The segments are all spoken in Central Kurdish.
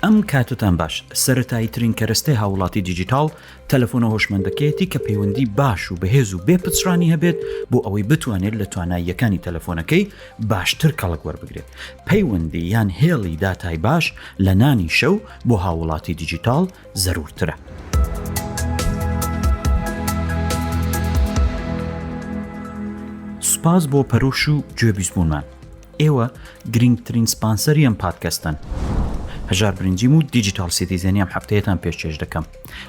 ئەم کاتتان باش سەتایی ترین کەرەستەی هاوڵاتی دیجیتاڵ تەلەفۆنە هۆشمەندەکەیەتی کە پەیوەندی باش و بەهێز و بێ پچڕانی هەبێت بۆ ئەوەی بتوانێت لە تواناییەکانی تەلەفۆنەکەی باشتر کەڵک وەربگرێت پەیوەندی یان هێڵی داتای باش لە نانی شەو بۆ هاوڵاتی دیجیتاڵ زەرورترە. سوپاس بۆ پەرۆش و گوێبیستبوونمان. ئێوە گرینگترین سپانسەری ئەم پادکەستەن. هەژار برنجیم و Digital Citizen ی ئەم هەفتەیەتان پێشکێش دەکەم.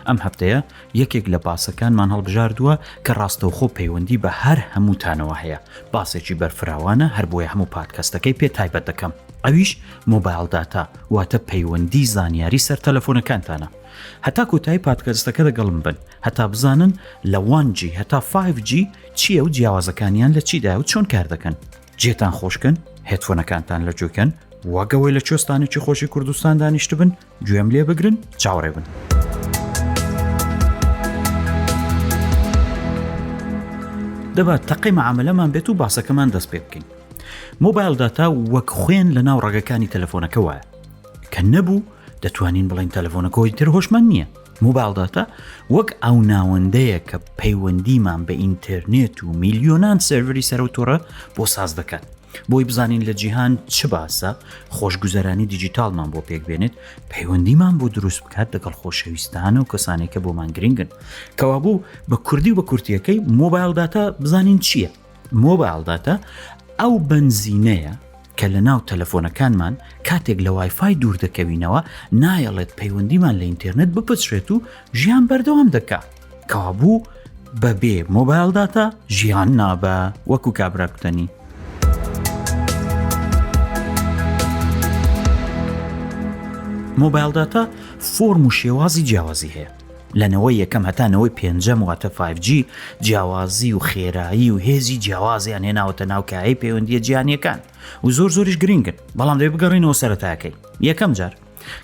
ئەم هەفتەیە یەکێک لە باسەکانمان هەڵبژاردووە کە ڕاستەوخۆ پەیوەندی بە هەر هەمووتانەوە هەیە. باسێکی بەرفراوانە هەر بۆیە هەموو پادکەستەکەی پێ تایبەت دەکەم. ئەویش mobile data واتە پەیوەندی زانیاری سەر تەلەفۆنەکانتانە. هەتا کۆتایی پادکەستەکە دەگەڵم بن هەتا بزانن لە one G هەتا 5 G چییە و جیاوازەکانیان لە چیدایە و چۆن کار دەکەن. جێتان خۆشکەن headphone ەکانتان لە گوێکەن وەک ئەوەی لە کوێستانێکی خۆشی کوردستان دانیشتبن گوێم لێ بگرن چاوەڕێ بن. دەبا تەقەی مەعامەلەمان بێت و باسەکەمان دەست پێ بکەین. mobile data وەک خوێن لە ناو ڕەگەکانی تەلەفۆنەکە وایە کە نەبوو دەتوانین بڵێین تەلەفۆنەکەی تر هۆشمان نییە. mobile data وەک ئەو ناوەندەیە کە پەیوەندیمان بە ئینتەرنێت و میلیۆنان سێرڤری سەرەو تۆڕە بۆ ساز دەکات. بۆی بزانین لە جیهان چ باسە، خۆشگوزەرانی دیجیتاڵمان بۆ پێک بێنێت، پەیوەندیمان بۆ دروست بکات لەگەڵ خۆشەویستان و کەسانێک کە بۆمان گرنگن. کەوابوو بە کوردی و بە کورتیەکەی mobile data بزانین چییە؟ mobile data ئەو بەنزینەیە کە لە ناو تەلەفۆنەکانمان کاتێک لە وایفای دوور دەکەوینەوە نایەڵێت پەیوەندیمان لە ئینتێرنێت بپچرێت و ژیان بەردەوام دەکا کەوابوو بەبێ mobile data ژیان نابە وەکو کابرا کوتەنی. mobile data فۆرم و شێوازی جیاوازی هەیە لە نەوەی یەکەم هەتا نەوەی پێنجەم واتە 5G جیاوازی و خێرایی و هێزی جیاوازیان هێناوەتە ناو کایەی پەیوەندیە جیهانیەکان و زۆر زۆریش گرنگن بەڵام دەبێ بگەڕینەوە سەرەتاکەی یەکەم جار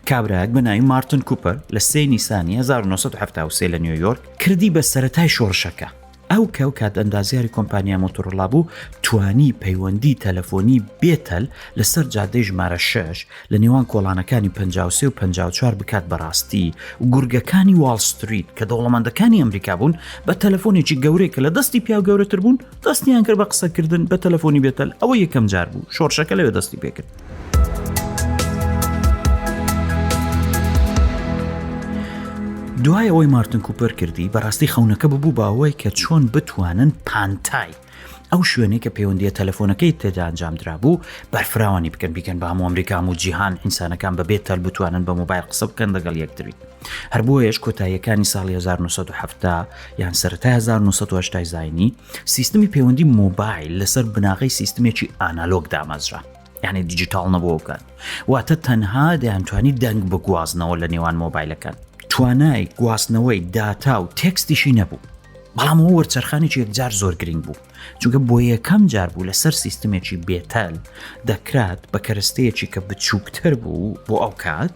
کابرایەک بە ناوی مارتن کوپەر لە سێ نیسانی 1973 لە نیویۆرک کردی بە سەرەتای شۆڕشەکە ئەو کە ئەو کات ئەندازیاری کۆمپانیا مۆتۆرۆلا بوو، توانی پەیوەندی تەلەفۆنی بێ تەل لەسەر جادەی ژمارە شەش لە نێوان کۆڵانەکانی 53 و 54 بکات بەڕاستی و گورگەکانی واڵ ستریت کە دەوڵەمەندەکانی ئەمریکا بوون بە تەلەفۆنێکی گەورەی کە لە دەستی پیاو گەورەتر بوون دەستیان کرد بە قسەکردن بە تەلەفۆنی بێتەل ئەوە یەکەم جار بوو شۆڕشەکە لەوێ دەستی پێکرد. دوای ئەوەی مارتن کوپەر کردی بەڕاستی خەونەکە ببوو باوەی کە چۆن بتوانن پانتای ئەو شوێنەی کە پەیوەندیە تەلەفۆنەکەی تێدا ئەنجامدرا بوو بەرفراوانی بکەن بیکەن بە هەموو ئەمریکا و جیهان ئینسانەکان بەبێ تەل بتوانن بە مۆبایل قسە بکەن لەگەڵ یەکتری هەر بۆیەش کۆتاییەکانی ساڵی 1970 یان سەرەتای 1970 زاینی سیستمی پەیوەندی مۆبایل لەسەر بناغەی سیستمێکی ئانالۆگ دامەزرا یعنی دیجیتاڵ نەبوو بکات واتە تەنها دەیانتوانی دەنگ بگوازنەوە لە نێوان مۆبایلەکان توانای گواستنەوەی داتا و تێکستیشی نەبوو بەڵام ئەوە وەرچەرخانێکی یەکجار زۆر گرنگ بوو چونکە بۆ یەکەم جار بوو لەسەر سیستمێکی بێتەل دەکرات بە کەرەستەیەکی کە بچووکتر بوو بۆ ئەو کات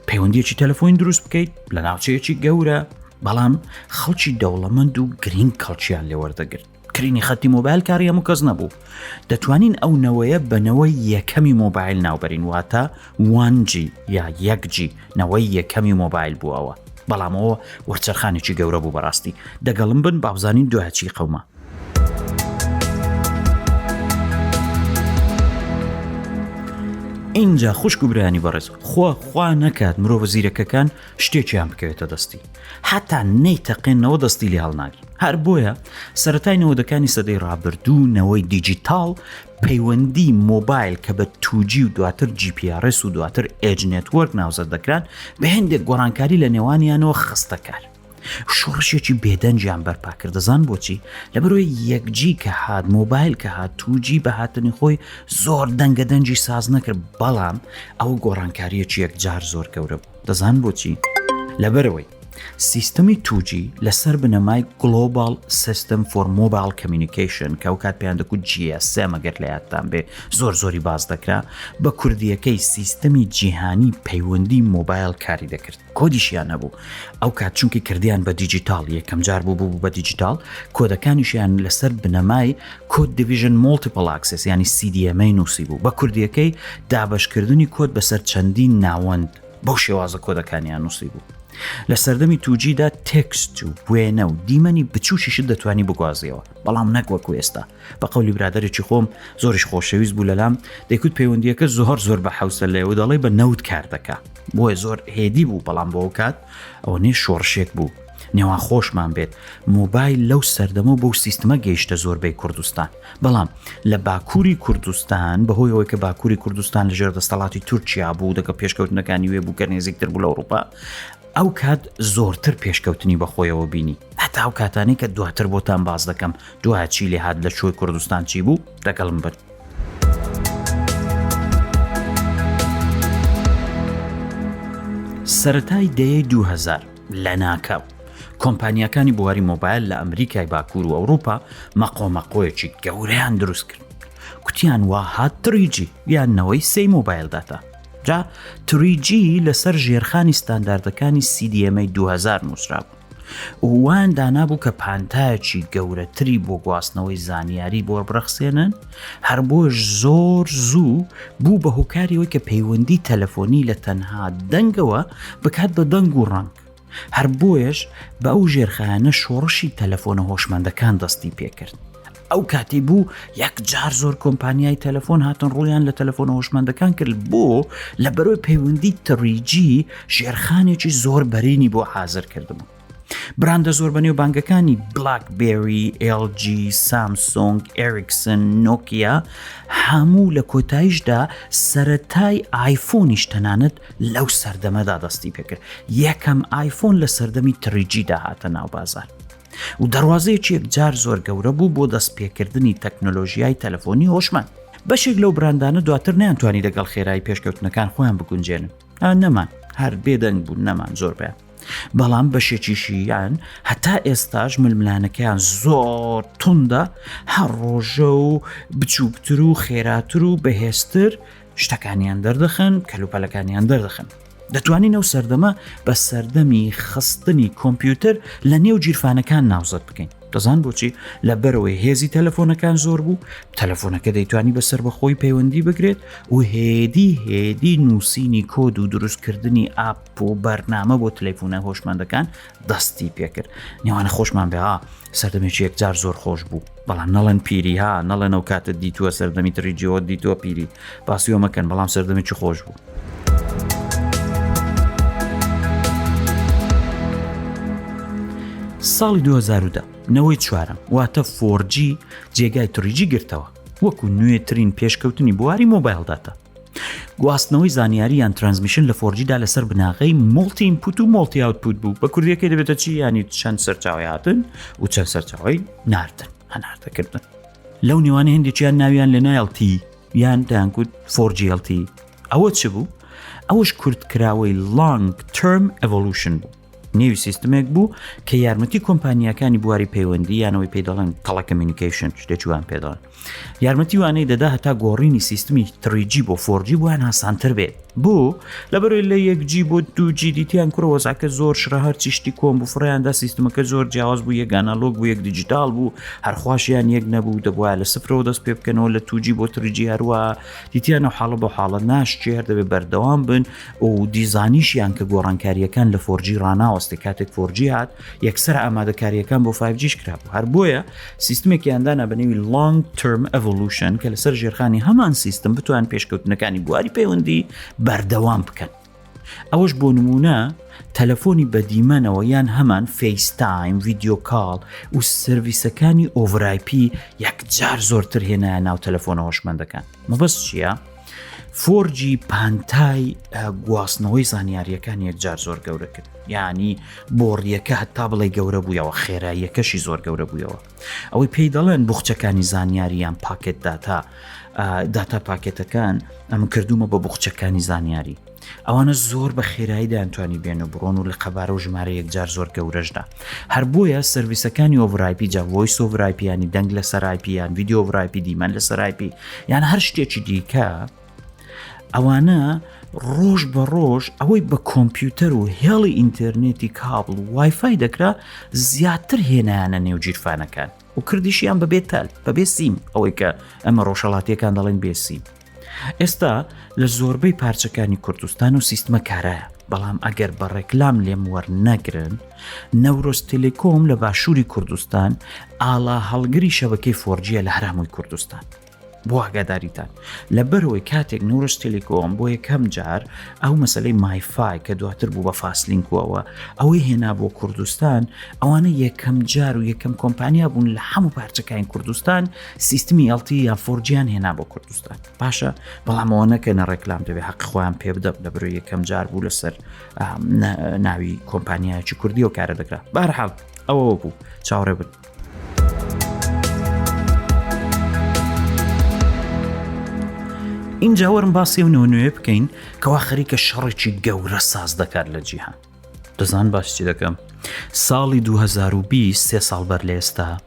پەیوەندیەکی تەلەفۆین دروست بکەیت لە ناوچەیەکی گەورە بەڵام خەڵکی دەوڵەمەند و گرنگ کەڵکیان لێوەردەگرت کرینی خەتی مۆبایل کاری هەموو کەس نەبوو دەتوانین ئەو نەوەیە بە نەوەی یەکەمی مۆبایل ناوبەرین واتە one G یا یەک G نەوەی یەکەمی مۆبایل بووەوە بەڵامەوە وەرچەرخانێکی گەورە بوو بەڕاستی دەگەڵم بن بابزانین دوای قەوما ئینجا خوشک و برایانی بەڕێز خوا خوا نەکات مرۆڤە زیرەکەکان شتێکیان بکەوێتە دەستی هەتا نەیتەقێنەوە دەستی لێ هەڵناگرن هەر بۆیە سەرەتای نەوەدەکانی سەدەی ڕابردوو نەوەی دیجیتاڵ پەیوەندی مۆبایل کە بە 2G و دواتر GPRS و دواتر EDGE network ناوزەد دەکران بە هەندێک گۆڕانکاری لە نێوانیانەوە خستەکار شۆڕشێکی بێدەنگیان بەرپا کرد دەزان بۆچی لەبەرەوەی یەک G کە هات مۆبایل کە هات 2G بە هاتنی خۆی زۆر دەنگە دەنگی ساز نەکرد بەڵام ئەو گۆڕانکاریەکی یەکجار زۆر گەورە بوو دەزان بۆچی لەبەرەوەی. سیستەمی 2G لەسەر بنەمای Global System for Mobile Communication کە ئەو کات پێیان دەکوت GSM ئەگەر لە یادتان بێ زۆر زۆری باس دەکرا بە کوردیەکەی سیستەمی جیهانی پەیوەندی مۆبایل کاری دەکرد کۆدیشیان هەبوو ئەو کات چونکی کردیان بە دیجیتاڵ یەکەم جار بوو بوو بە دیجیتاڵ کۆدەکانیشیان لەسەر بنەمای Code Division Multiple Access ینی CDMA نووسی بوو بە کوردیەکەی دابەشکردنی کۆد بەسەر چەندین ناوەند بەو شێوازە کۆدەکانیان نووسی بوو. لە سەردەمی 2G دا تێکست و وێنە و دیمەنی بچووکیشت دەتوانی بگوازیەوە بەڵام نەک وەکو ئێستا بە قەولی برادەرێکی خۆم زۆریش خۆشەویست بوو لەلام دەیکوت پەیوەندیەکە زۆر زۆر بە حوسە لێ و دەڵێ بە نەوت کار دەکا بۆیە زۆر هێدی بوو بەڵام بۆ کات ئەوە نێ شۆڕشێک بوو نێوان خۆشمان بێت مۆبایل لەو سەردەمە بەو سیستمە گەیشتە زۆربەی کوردستان بەڵام لە باکووری کوردستان بەهۆی ئەوەی کە باکووری کوردستان لەژێر دەستەڵاتی تورکیا بوو دەگە پێشکەوتنەکانی وێ بوو کە نێزیکتر بوو لە ئەوروپا ئەو کات زۆرتر پێشکەوتنی بەخۆیەوە بینی هەتا ئەو کاتانەی کە دواتر بۆتان باس دەکەم دوای چی لێ هات لە چۆی کوردستان چی بوو دەگەڵم بن. سەتای دەیەی 2000 لەناکاو کۆمپانیاکانی بواری مۆبایل لە ئەمریکای باکوور و ئەوروپا مەقۆمەقۆیەکی گەورەیان دروست کرد کوتیان وا هات 3G یان نەوەی سێی mobile data جا 3G لەسەر ژێرخانی ستانداردەکانی CDMA 2000 نووسرابوو و وایان دانابوو کە پانتایەکی گەورەتری بۆ گواستنەوەی زانیاری بۆ بڕەخسێنن هەر بۆش زۆر زوو بوو بە هۆکاری ئەوەی کە پەیوەندی تەلەفۆنی لە تەنها دەنگەوە بکات بە دەنگ و ڕەنگ هەر بۆیەش بە ئەو ژێرخایانە شۆڕشی تەلەفۆنە هۆشمەندەکان دەستی پێکرد. ئەو کاتی بوو یەکجار زۆر کۆمپانیای تەلەفۆن هاتن ڕوویان لە تەلەفۆنە هۆشمەندەکان کرد بۆ لە بەرۆی پەیوەندی 3G ژێرخانێکی زۆر بەرینی بۆ حاضر کردبوو. براندە زۆر بەنێوبانگەکانی بلاکبێری، LG، سامسۆنگ، ئێریکسن، نۆکیا هەموو لە کۆتاییشدا سەرەتای ئایفۆنیش تەنانەت لەو سەردەمەدا دەستی پێکرد یەکەم ئایفۆن لە سەردەمی 3G دا هاتە ناو بازار و دەواازەیەکی یەکجار زۆر گەورە بوو بۆ دەستپێکردنی تەکنۆلۆژیای تەلەفۆنی هۆشمەند بەشێک لەو براندانە دواتر نەیانتوانی لەگەڵ خێرایی پێشکەوتنەکان خۆیان بگونجێنن نەمان هەر بێدەنگ بوون نەمان زۆربیان بەڵام بەشێکیشیان هەتا ئێستاش ململانەکەیان زۆر توندە هەر ڕۆژە و بچووکتر و خێراتر و بەهێزتر شتەکانیان دەردەخەن کەلوپەلەکانیان دەردەخەن دەتوانین ئەو سەردەمە بە سەردەمی خستنی کۆمپیوتەر لە نێو گیرفانەکان ناوزەد بکەین دەزان بۆچی لە بەرەوەی هێزی تەلەفۆنەکان زۆر بوو تەلەفۆنەکە دەیتوانی بە سەربەخۆی پەیوەندی بگرێت و هێدی هێدی نووسینی کۆد و دروستکردنی ئاپ و بەرنامە بۆ تەلەفۆنە هۆشمەندەکان دەستی پێکرد نێوانە خۆشمان بێ ها سەردەمێکی یەکجار زۆر خۆش بوو بەڵام نەڵێن پیری ها نەڵێن ئەو کاتە دیتووە سەردەمی تری جیۆ دیتووە پیری باسیەوە مەکەن بەڵام سەردەمێکی خۆش بوو. ساڵی 2010 نەوەی چوارەم واتە 4G جێگای 3G گرتەوە وەکو نوێترین پێشکەوتنی بواری mobile data گواستنەوەی زانیاری یان transmission لە 4G دا لەسەر بناغەی multi input و multi output بوو بە کوردیەکەی دەبێتە چی ینی چەند سەرچاوی هاتن و چەند سەرچاوی ناردن هەناردەکردن لەو نێوانە هەندێکیان ناویان لە نایڵتی یان دەیانگوت 4G LTE ئەوە چ بوو؟ ئەوەش کورتکراوەی Long Term Evolution بوو نێوی سیستمێک بوو کە یارمەتی کۆمپانیاکانی بواری پەیوەندی یانەوەی پێی دەڵێن telecommunication شتێکی وان پێ دەڵێن یارمەتی وانەی دەدا هەتا گۆڕینی سیستمی 3G بۆ 4G بۆیان هاسانتر بێت بۆ لەبەرەوەی لە یەک G بۆ 2G دیتیان کوڕە وەزعەکە زۆر شرە هەرچی شتی کۆن بوو فڕیاندا سیستمەکە زۆر جیاواز بوو یەک ئانالۆگ بوو یەک دیجیتال بوو هەرخواشیان یەک نەبوو دەبواە لە سفرەوە دەست پێ بکەنەوە لە 2G بۆ 3G هەروە دیتیان و حاڵە بۆ حاڵە ناشچێ هەر دەبێت بەردەوام بن و دیزانیشیان کە گۆڕانکاریەکان لە 4G ڕناوەستێ کاتێک 4G هات یەکسەر ئامادەکاریەکان بۆ 5G ش کرابوو هەر بۆیە سیستمێکیان دانا بە نێوی Long Term Evolution کە لەسەر ژێرخانی هەمان سیستم بتوان پێشکەوتنەکانی بواری پەیوەندی بەردەوام بکەن ئەوەش بۆ نمونە تەلەفۆنی بەدیمەنەوە یان هەمان FaceTime video call و سرویسەکانی over IP یەکجار زۆرتر هێنایە ناو تەلەفۆنە هۆشمەندەکان مەبەست چییە؟ 4G پانتای گواستنەوەی زانیاریەکان یەکجار زۆر گەورە کرد یعنی بۆڕیەکە هەتا بڵێ گەورە بوویەوە خێراییەکەشی زۆر گەورە بوویەوە ئەوەی پێی دەڵێن بوخچەکانی زانیاری یان packet data داتا پاکێتەکان ئەم کردومە بە بوخچەکانی زانیاری ئەوانە زۆر بە خێرایی دەیانتوانی بێن و بڕۆن و لە قەبارە و ژمارە یەکجار زۆر گەورەشدا هەر بۆیە سرویسەکانی over IP جا voice over IP ینی دەنگ لەسەر IP یان video over IP دیمەن لەسەر IP یان هەر شتێکی دیکە ئەوانە ڕۆژ بە ڕۆژ ئەوەی بە کۆمپیوتەر و هێڵی ئینتەرنێتی کابڵ و وایفای دەکرا زیاتر هێنایانە نێو گیرفانەکان و کردیشیان بەبێ تەل بەبێ سیم ئەوەی کە ئەمە ڕۆژهەڵاتیەکان دەڵێن بێ سیم ئێستا لە زۆربەی پارچەکانی کوردستان و سیستمە کارایە بەڵام ئەگەر بە ڕێکلام لێم وەرنەگرن نەورۆز تەلێکۆم لە باشووری کوردستان ئاڵا هەڵگری شەبەکەی 4G یە لە هەرامووی کوردستان بۆ ئاگاداریتان لەبەرەوەی کاتێک نەورۆز تەلێکۆم بۆ یەکەم جار ئەو مەسلەی MiFi کە دواتر بوو بە FastLink ەوە ئەوەی هێنا بۆ کوردستان ئەوانە یەکەم جار و یەکەم کۆمپانیا بوون لە هەموو پارچەکانی کوردستان سیستمی LTE یان 4G یان هێنا بۆ کوردستان باشە بەڵام ئەوە نەکەنە ڕێکلام دەبێت حەق خۆیان پێ بدەم لە برۆ یەکەم جار بوو لەسەر ناوی کۆمپانیایکی کوردی و کارە دەکرا بارحاڵ ئەوە بوو چاوەڕێ بن. اینجا وەرم باسی و نوێ نوێ بکەین کەوا خەریکە شەڕێکی گەورە ساز دەکات لە جیهان دەزان باس چی دەکەم ساڵی 2020 سێ ساڵ بەر لە ئێستا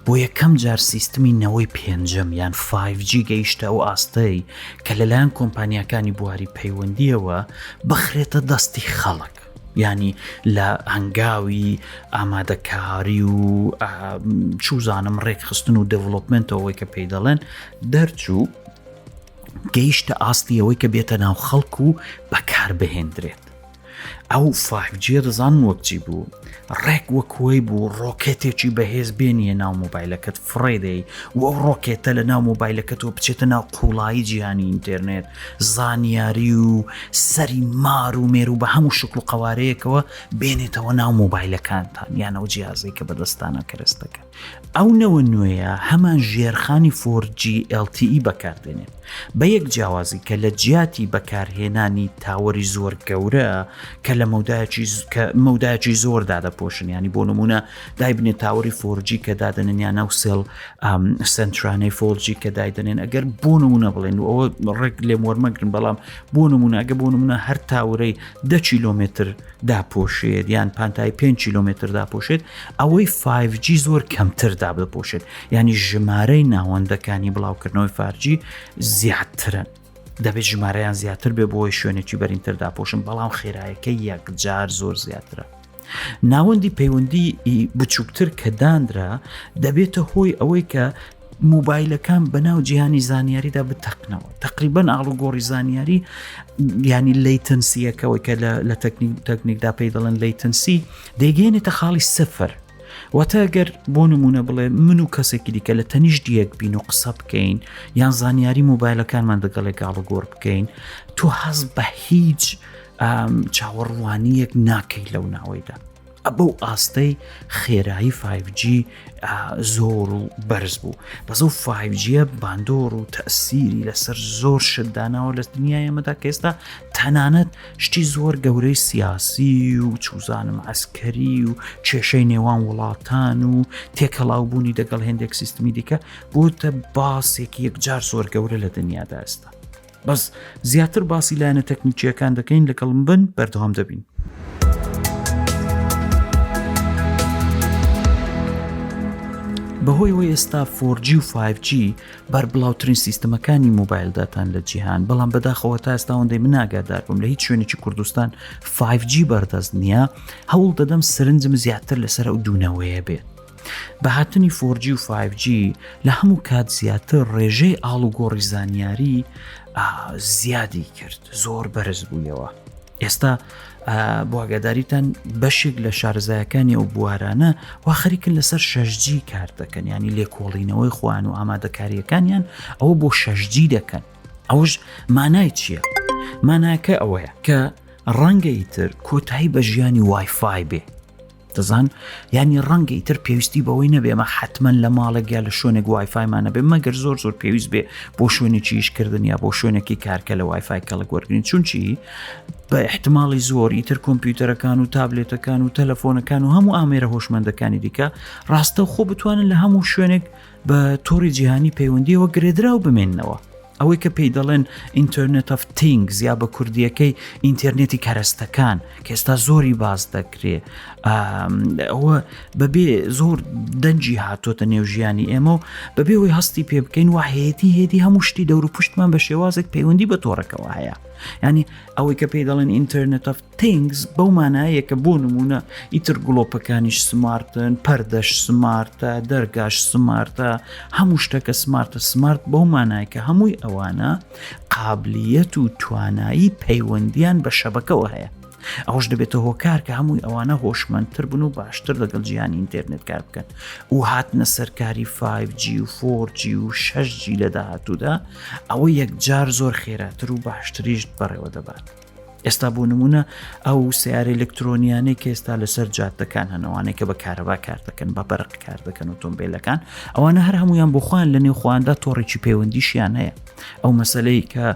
بۆ یەکەم جار سیستمی نەوەی پێنجەم یان 5G گەیشتە ئەو ئاستەی کە لەلایەن کۆمپانیاکانی بواری پەیوەندیەوە بخرێتە دەستی خەڵک ینی لە هەنگاوی ئامادەکاری و چوزانم ڕێکخستن و development ەوەی کە پێی دەڵێن دەرچوو گەیشتە ئاستی ئەوەی کە بێتە ناو خەڵک و بەکار بهێندرێت ئەو 5G یە دەزانن وەک چی بوو ڕێک وەکوەی بوو ڕۆکێتێکی بەهێز بێنیە ناو مۆبایلەکەت فڕێدەی و ئەو ڕۆکێتە لە ناو مۆبایلەکەتەوە بچێتە ناو قوڵایی جیهانی ئینتەرنێت زانیاری و سەری مار و مێر و بە هەموو شکل و قوارەیەکەوە بێنێتەوە ناو مۆبایلەکانتان یانەوە جیازەی کە بەدەستانە کەرەستەکە ئەو نەوە نوێیە هەمان ژێرخانی 4G LTE بەکاردێنێت بە یەک جیاوازی کە لە جیاتی بەکارهێنانی tower ی زۆر گەورە کە لە مەودایەکی کە مەودایەکی زۆر دادەپۆشن ینی بۆ نمونە دایبنێ tower ی 4G کە دادەنن یان ئەو cell سنترانەی 4G کە دایدەنێن ئەگەر بۆ نمونە بڵێن و ئەوە ڕێک لێم وەرمەگرن بەڵام بۆ نمونە ئەگە بۆ نمونە هەر tower ەی 10 کیلۆمتر داپۆشێت یان پانتایی 5 کیلۆمتر داپۆشێت ئەوەی 5G زۆر کەمتر دابدەپۆشێت ینی ژمارەی ناوەندەکانی بڵاوکردنەوەی 5G زیاترن دەبێت ژمارەیان زیاتر بێ بۆی شوێنێکی بەرینتر داپۆشن بەڵام خێرایەکە یەکجار زۆر زیاترە. ناوەندی پەیوەندی بچووکتر کە دانرا دەبێتە هۆی ئەوەی کە مۆبایلەکان بەناو جیهانی زانیاریدا بتەقنەوە تقریبان ئاڵوگۆڕی زانیاری ینی latency یەکەوەی کە لە تەکنیک تەکنیکدا پێی دەڵێن latency دەیگەێنێتە خاڵی سفر واتە گەر بۆ نمونە بڵێ من و کەسێکی دیکە لە تەنیشت یەک بین و قسە بکەین یان زانیاری مۆبایلەکانمان دەگەڵێک ئاڵوگۆڕ بکەین تۆ هەز بە هیچ چاوەڕوانیەک ناکەی لەو ناوەیدا بەو ئاستەی خێرایی 5G زۆر و بەرز بوو بەس ئەو 5G باندۆر و تەسیری لەسەر زۆر شت داناوە لە دنیای ئەمەدا کە ئێستا تەنانەت شتی زۆر گەورەی سیاسی و چوزانم عسکەری و کێشەی نێوان وڵاتان و تێکەڵاوبوونی دەگەڵ هێندێک سیستمی دیکە بۆتە باسێکی یەکجار زۆر گەورە لە دنیادا ئێستا. بەس زیاتر باسی لایەنە تەکنیکیەکان دەکەین لەگەڵم بن بەردەوام دەبین. بەهۆی ئەوەی ئێستا 4G و 5G بەربڵاوترین سیستمەکانی مۆبایل داتان لە جیهان بەڵام بەداخەوە تا ئێستا ئەوەندەی من ئاگادار بووم لە هیچ شوێنێکی کوردستان 5G بەردەست نییە هەوڵ دەدەم سرنجم زیاتر لەسەر ئەو دوونەوەیە بێت بە هاتنی 4G و 5G لە هەموو کات زیاتر ڕێژەی ئاڵوگۆڕی زانیاری زیادی کرد زۆر بەرز بوویەوە ئێستا بۆ ئاگاداریتان بەشێک لە شارەزایەکانی ئەو بوارانە وا خەریکن لەسەر 6G کار دەکەن ینی لێکۆڵینەوەی خۆیان و ئامادەکاریەکانیان ئەوە بۆ 6G دەکەن ئەوش مانای چییە؟ ماناکە ئەوەیە کە ڕەنگە ئیتر کۆتایی بە ژیانی وایفای بێ. دەزان یانی ڕەنگە ئیتر پێویستی بەوەی نەبێ ئەمە حتمما لە ماڵێک یا لە شوێنێک وایفایمان نەبێ مەگەر زۆر زۆر پێویست بێ بۆ شوێنێکی ئیشکردن یا بۆ شوێنێکی کارکە لە وایفای کەڵک وەرگین چونچی بە احتماڵی زۆر ئیتر کۆمپیوتەرەکان و تابلێتەکان و تەلەفۆنەکان و هەموو ئامێرە هۆشمەندەکانی دیکە ڕاستە خۆ بتوانن لە هەموو شوێنێک بە تۆڕی جیهانی پەیوەندیەوە گرێدراو بمێننەوە. ئەوەی کە پێی دەڵێن Internet of Things یا بە کوردیەکەی ئینتەرنێتی کەرەستەکان کە ئێستا زۆری باس دەکرێ ئەوە بەبێ زۆر دەنگی هاتۆتە نێو ژیانی ئێمە و بەبێ ئەوەی هەستی پێ بکەین و هێدی هێدی هەموو شتی دەور و پشتمان بە شێوازێک پەیوەندی بە تۆڕەکەوە هەیە ینی ئەوەی کە پێی دەڵێن Internet of Things بەو مانایە کە بۆ نمونە ئیتر گڵۆپەکانیش smart ن پەردەش smart ە دەرگاش smart ە هەموو شتەکە smart ە smart بەو مانای کە هەمووی ئەوانە قابلیەت و توانایی پەیوەندیان بە شەبەکەوە هەیە ئەوش دەبێتە هۆکار کە هەمووی ئەوانە هۆشمەندتر بن و باشتر لەگەڵ جیهانی ئینتەرنێت کار بکەن و هاتنە سەرکاری 5G و 4G و 6G لە داهاتوودا ئەوە یەکجار زۆر خێراتر و باشتریش بەڕێوە دەبات. ئێستا بۆ نمونە ئەو سیارە ئەلکترۆنیانەی کە ئێستا لەسەر جادەکان هەنەوانەی کە بە کارەبا کار دەکەن بە بەرق کار دەکەن ئۆتۆمبیلەکان ئەوانە هەر هەمویان بۆ خۆیان لە نێوخوااندا تۆڕێکی پەیوەندیشیان هەیە ئەو مەسلەی کە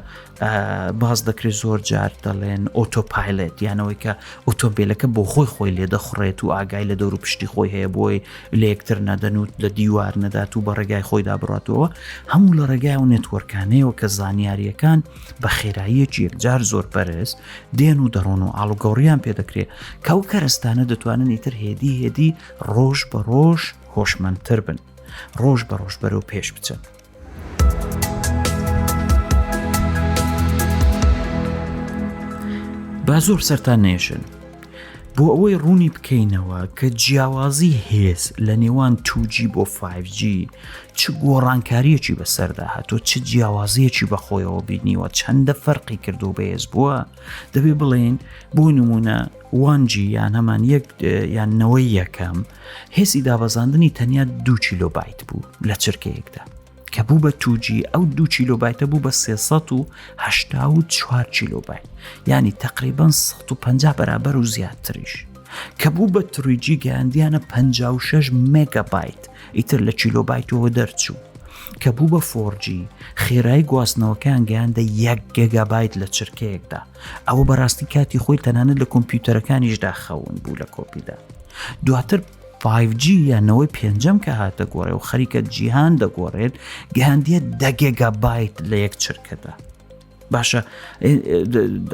باز دەکرێت زۆر جار دەڵێن autopilot یانەوەی کە ئۆتۆمبیلەکە بۆ خۆی خۆی لێ دەخڕێت و ئاگای لە دەور و پشتی خۆی هەیە بۆی لە یەکتر نەدەن و لە دیوار نەدات و بە ڕێگای خۆیدا بڕاتەوە هەموو لە ڕێگای و network انەیەوە کە زانیاریەکان بە خێراییەکی یەکجار زۆر بەرز دێن و دەڕۆن و ئاڵوگۆڕیان پێ دەکرێت کە ئەو کەرەستانە دەتوانن ئیتر هێدی هێدی ڕۆژ بە ڕۆژ هۆشمەندتر بن ڕۆژ بە ڕۆژ بەرەو پێش بچن. با زۆر سەرتان نێشن بۆ ئەوەی ڕوونی بکەینەوە کە جیاوازی هێز لە نێوان 2G بۆ 5G چ گۆڕانکاریەکی بەسەردا هاتووە چ جیاوازیەکی بەخۆیەوە بینیوە چەندە فەرقی کردو بەهێز بووە دەبێ بڵێن بۆ نمونە 1G یان هەمان یەک یان نەوەی یەکەم هێزی دابەزاندنی تەنیا دو کیلۆبایت بوو لە چرکەیەکدا کە بوو بە 2G ئەو دو کیلۆبایتە بوو بە 384 کیلۆبایت ینی تقریبا 150 بەرابەر و زیاتریش کە بوو بە 3G گەیاندیانە 56 مێگابایت ئیتر لە کیلۆبایتەوە دەرچوو کە بوو بە 4G خێرای گواستنەوەکان گەیاندە یەک گێگابایت لە چرکەیەکدا ئەوە بەڕاستی کاتی خۆی تەنانەت لە کۆمپیوتەرەکانیشدا خەون بوو لە کۆپیدا دواتر 5G یان نەوەی پێنجەم کە هاتە گۆڕێ و خەریکە جیهان دەگۆڕێت گەیاندیە دە گێگابایت لە یەک چرکەدا باشە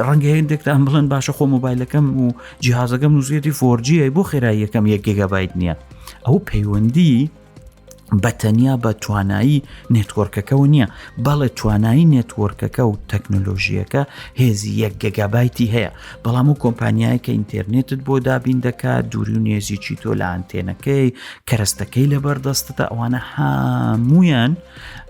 ڕەنگە هێندێکتان بڵێن باشە خۆ مۆبایلەکەم و جیهازەکەم نووسێتی 4G بۆ خێرایی یەکەم یەک گێگابایت نییە ئەو پەیوەندی بە تەنیا بە توانایی network ەکەوە نییە بەڵێ توانایی network ەکە و تەکنۆلۆژیەکە هێزی یەک گێگابایتی هەیە بەڵام و کۆمپانیای کە ئینتەرنێتت بۆ دابین دەکات دووری و نێزیکی تۆ لە ئانتێنەکەی کەرەستەکەی لەبەردەستتە ئەوانە هەمویان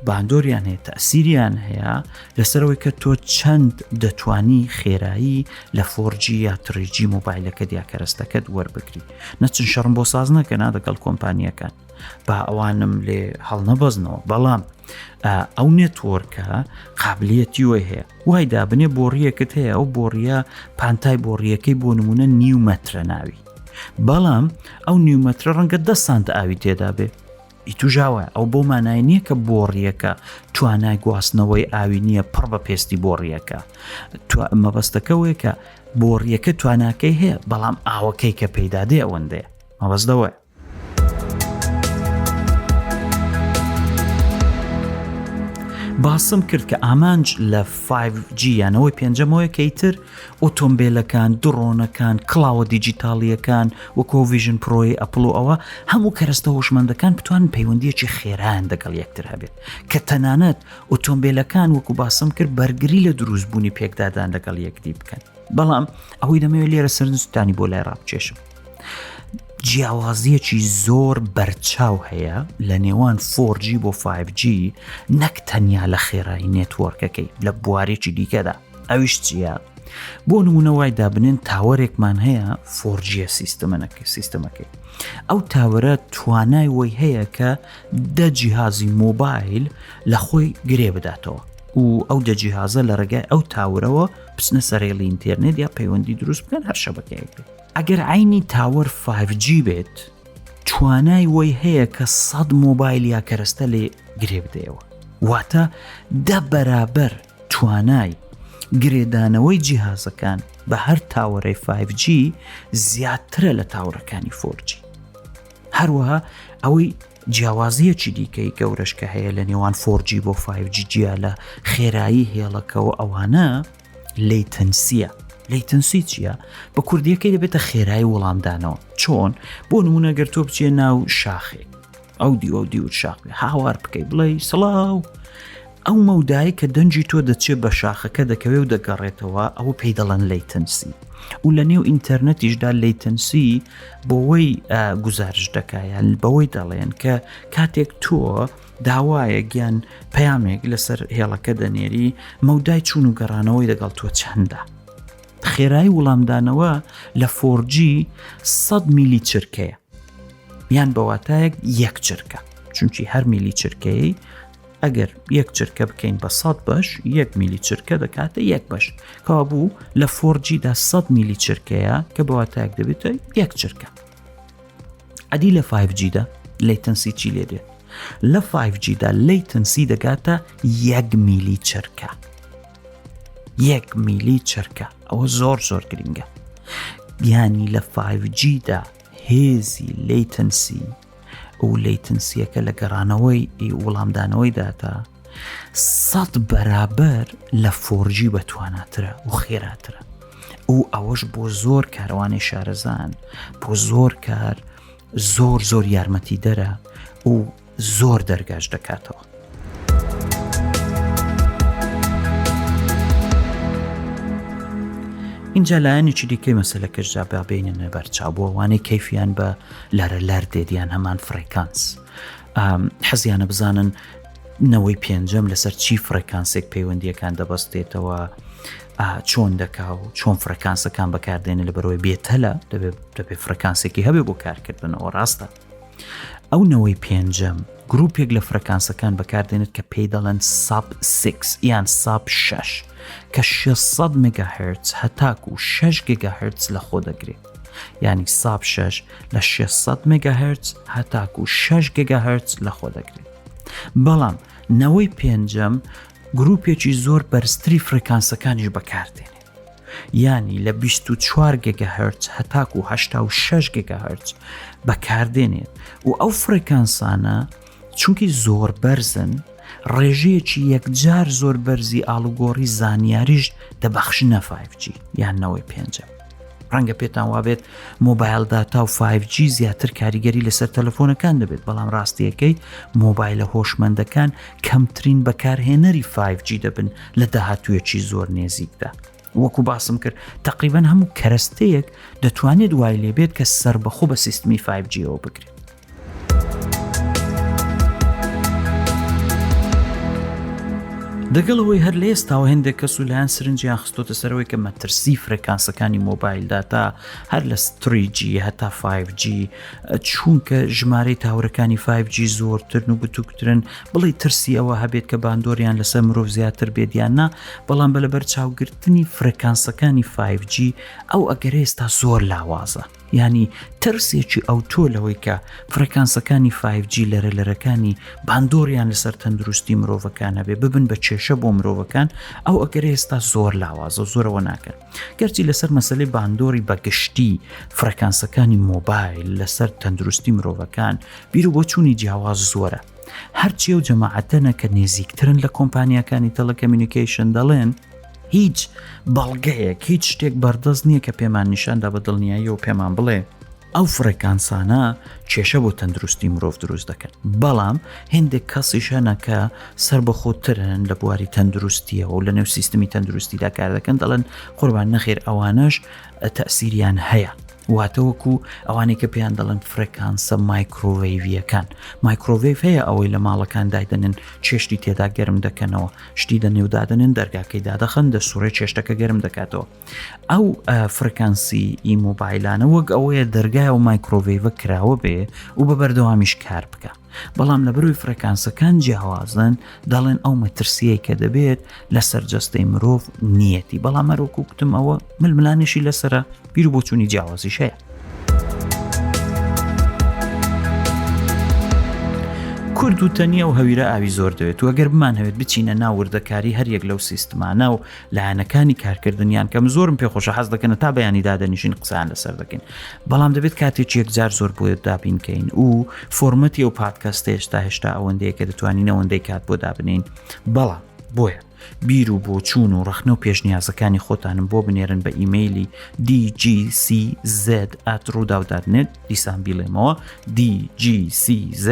باندۆریان هەیە تەسیریان هەیە لەسەرەوەی کە تۆ چەند دەتوانی خێرایی لە 4G یا 3G مۆبایلەکەت یا کەرەستەکەت وەربگری نەچن شەڕم بۆ ساز نەکەنا دەگەڵ کۆمپانیەکان با ئەوانم لێ هەڵنەبەزنەوە بەڵام ئەو network ە قابلیەتی وی هەیە وای دابنێ بۆڕیەکت هەیە ئەو بۆڕیە پانتای بۆڕیەکەی بۆ نمونە نیو مەترە ناوی بەڵام ئەو نیو مەترە ڕەنگە دە سانت ئاوی تێدا بێ ئیتوژاوە ئەو بۆ مانای نییە کە بۆڕیەکە توانای گواستنەوەی ئاوی نییە پڕ بە پێستی بۆڕیەکە مەبەستەکەەوەی کە بۆڕیەکە تواناکەی هەیە بەڵام ئاوەکەی کە پەیدا دێ ئەوەندەیە مەبەستەوەی باسم کرد کە ئامانج لە 5G یانەوەی پێنجەمەوەی کەیتر ئۆتۆمبیلەکان دڕۆنەکان کڵاوە دیجیتاڵیەکان وەکۆ Vision Pro ی ئەپڵ و ئەوە هەموو کەرەستە هۆشمەندەکان بتوانن پەیوەندیەکی خێرایان دەگەڵ یەکتر هەبێت کە تەنانەت ئۆتۆمبیلەکان وەکو باسم کرد بەرگری لە دروستبوونی پێکدادان لەگەڵ یەکدی بکەن بەڵام ئەوەی دەمەوێت لێرە سەرنجتانی بۆ لای ڕابکێشم جیاوازیەکی زۆر بەرچاو هەیە لە نێوان 4G بۆ 5G نەک تەنیا لە خێرایی network ەکەی لە بوارێکی دیکەدا ئەویش چییە؟ بۆ نمونە وای دابنێن tower ێکمان هەیە 4G یە سیستمەکە سیستمەکەی ئەو tower ە توانای وەی هەیە کە دە جیهازی مۆبایل لە خۆی گرێ بداتەوە و ئەو دە جیهازە لە ڕێگای ئەو tower ەوە بچنە سەرێڵی ئینتێرنێت یا پەیوەندی دروست بکەن هەر شەبەکەیەک بێت. ئەگەر عەینی tower 5G بێت توانای وەی هەیە کە 100 مۆبایل یا کەرەستە لێ گرێ بدەیەوە واتە دە بەرابەر توانای گرێدانەوەی جیهازەکان بە هەر tower ەی 5G زیاترە لە tower ەکانی 4G هەروەها ئەوەی جیاوازیەکی دیکەی گەورەش کە هەیە لە نێوان 4G بۆ 5G جیا لە خێرایی هێڵەکەەوە ئەوانە latency یە. latency چییە؟ بە کوردیەکەی دەبێتە خێرایی وەڵامدانەوە. چۆن؟ بۆ نمونە گەر تۆ بچیە ناو شاخێک ئەو دیوە و دیوت شاخ بێ هاوار بکەی بڵێ سڵاو ئەو مەودایە کە دەنگی تۆ دەچێت بە شاخەکە دەکەوێ و دەگەڕێتەوە ئەوە پێی دەڵێن latency و لە نێو ئینتەرنێتیشدا latency بۆەوەی گوزارش دەکایان بەوەی دەڵێن کە کاتێک تۆ داوایەک یان پەیامێک لەسەر هێڵەکە دەنێری مەودای چوون و گەڕانەوەی لەگەڵ تۆ چەندە خێرایی وڵامدانەوە لە 4G 100 میلی چرکەیە یان بەواتایەک یەک چرکە چونکی هەر میلی چرکەیە ئەگەر یەک چرکە بکەین بە 100 بەش یەک میلی چرکە دەکاتە یەک بەش کەوابوو لە 4G دا 100 میلی چرکەیە کە بەواتایەک دەبێتە یەک چرکە ئەدی لە 5G دا latency چی لێ دێت لە 5G دا latency دەگاتە یەک میلی چرکە یەک میلی چرکە ئەوە زۆر زۆر گرنگە یانی لە 5G دا هێزی latency و latency یەکە لە گەڕانەوەی وەڵامدانەوەی داتا سەد بەرابەر لە 4G بەتواناترە و خێراترە و ئەوەش بۆ زۆر کاروانی شارەزان بۆ زۆر کار زۆر زۆر یارمەتی دەرە و زۆر دەرگاش دەکاتەوە. اینجا لایەنێکی دیکەی مەسەلەکەشدا با بینە بەرچاو بۆ ئەوانەی کەیفیان بە لەرە لەر دێت یان هەمان frequency حەزیانە بزانن نەوەی پێنجەم لەسەر چی frequency ێک پەیوەندیەکان دەبەستێتەوە چۆن دەکا و چۆن frequency ەکان بەکاردێنە لە بەرەوەی بێتەلە دەبێ frequency ێکی هەبێ بۆ کارکردنەوە ڕاستە ئەو نەوەی پێنجەم گروپێک لە frequency ەکان بەکاردێنێت کە پێی دەڵێن sub 6 یان sub 6 کە 600 مگاهرتز هەتاکو 6 گیگاهرتز لە خۆ دەگرێت یانی sub 6 لە 600 مگاهرتز هەتاکو 6 گیگاهرتز لە خۆ دەگرێت بەڵام نەوەی پێنجەم گروپێکی زۆر بەرزتری frequency ەکانیش بەکاردێنێت یانی لە 24 گێگاهێرتز هەتاکو 86 گێگاهێرتز بەکاردێنێت و ئەو frequency انە چونکی زۆر بەرزن ڕێژەیەکی یەکجار زۆر بەرزی ئاڵوگۆڕی زانیاریش دەبەخشنە 5G یان نەوەی پێنجەم. ڕەنگە پێتان وابێت mobile data و 5G زیاتر کاریگەری لەسەر تەلەفۆنەکان دەبێت بەڵام ڕاستیەکەی مۆبایلە هۆشمەندەکان کەمترین بەکارهێنەری 5G دەبن لە داهاتوویەکی زۆر نێزیکدا وەکو باسم کرد تقریبان هەموو کەرەستەیەک دەتوانێت وای لێبێت کە سربەخۆ بە سیستمی 5Gەوە بگرێت دەگەڵ ئەوەی هەر لە ئێستاوە هێندێک کەس و لایەن سرنجیان خستۆتە سەرەوەی کە مەترسی frequency ەکانی mobile data هەر لە 3G هەتا 5G چونکە ژمارەی tower ەکانی 5G زۆرترن و بتوکترن بڵێ ترسی ئەوە هەبێت کە باندۆریان لەسەر مرۆڤ زیاتر بێت یان نا بەڵام بە لەبەر چاوگرتنی frequency ەکانی 5G ئەو ئەگەرە ئێستا زۆر لاوازە. یانی ترسێکی ئەوتۆ لەوەی کە frequency ەکانی 5G لەرە لەرەکانی باندۆریان لەسەر تەندروستی مرۆڤەکان هەبێ ببن بە کێشە بۆ مرۆڤەکان ئەو ئەگەر ئێستا زۆر لاوازە زۆرەوە ناکەن گەرچی لەسەر مەسلەی باندۆری بەگشتی frequency ەکانی مۆبایل لەسەر تەندروستی مرۆڤەکان بیر و بۆچوونی جیاواز زۆرە هەرچی و جەماعەتەنە کە نێزیکترن لە کۆمپانیاکانی telecommunication دەڵێن هیچ بەڵگەیەک هیچ شتێک بەردەست نییە کە پێمان نیشاندا بە دڵنیاییەوە پێمان بڵێ ئەو frequency انە کێشە بۆ تەندروستی مرۆڤ دروست دەکەن بەڵام هندێک کەسیش هەنە کە سربەخۆترن لە بواری تەندروستیەوە و لە نێو سیستمی تەندروستیدا کار دەکەن دەڵێن قوربان نەخێر ئەوانەش تەسیریان هەیە واتە وەکو ئەوانەی کە پێیان دەڵێن frequency ە microwave یەکان microwave هەیە ئەوەی لە ماڵەکان دایدەنن چێشتی تێدا گەرم دەکەنەوە شتی دە نێو دادەنێن دەرگاکەی دادەخەن دەسوڕێ چێشتەکە گەرم دەکاتەوە ئەو frequency ی مۆبایلانە وەک ئەوەیە دەرگای و microwave ە کراوە بێ و بە بەردەوامیش کار بکە. بەڵام لەبەرەوەی فرەکانسەکان جیاوازن دەڵێن ئەو مەترسیەی کە دەبێت لەسەر جەستەی مرۆڤ نیەتی بەڵام هەروەکو کوتم ئەوە ململانێشی لەسرە بیر و بۆچوونی جیاوازیش هەیە. کورد و تەنیا و هەویرە ئاوی زۆر دەوێت و ئەگەر بمانهەوێت بچینە ناو وردەکاری هەر یەک لەو سیستمانە و لایەنەکانی کارکردنیان کەم زۆرم پێخۆشە حەز دەکەن تا بەیانی دادەنیشین قسەیان لەسەر دەکەین بەڵام دەبێت کاتێکی یەکجار زۆر بۆ دابینکەین و فۆرمەتی ئەو پادکەستە هێشتا هێشتا ئەوەندەیە کە دەتوانین ئەوەندەی کات بۆ دابنین بەڵام بۆیە بیر و بۆچوون و ڕەخنە و پێشنیازەکانی خۆتانم بۆ بنێرن بە ئیمەیلی dgcz@rudao.net دیسان بیڵێمەوە dgcz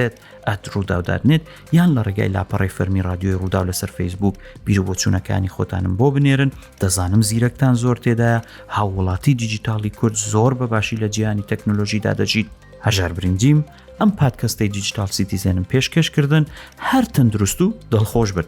at Rudao dot net یان لە ڕێگای لاپەڕەی فەرمی ڕادیۆی ڕووداو لەسەر فەیسبوک بیر و بۆچوونەکانی خۆتانم بۆ بنێرن دەزانم زیرەکتان زۆر تێدایە هاووڵاتی دیجیتاڵی کورد زۆر بە باشی لە جیهانی تەکنۆلۆژیدا دەژیت هەژار برنجیم ئەم پادکەستەی دیجیتاڵ سیتیزێنم پێشکەش کردن هەر تەندروست و دڵخۆش بن.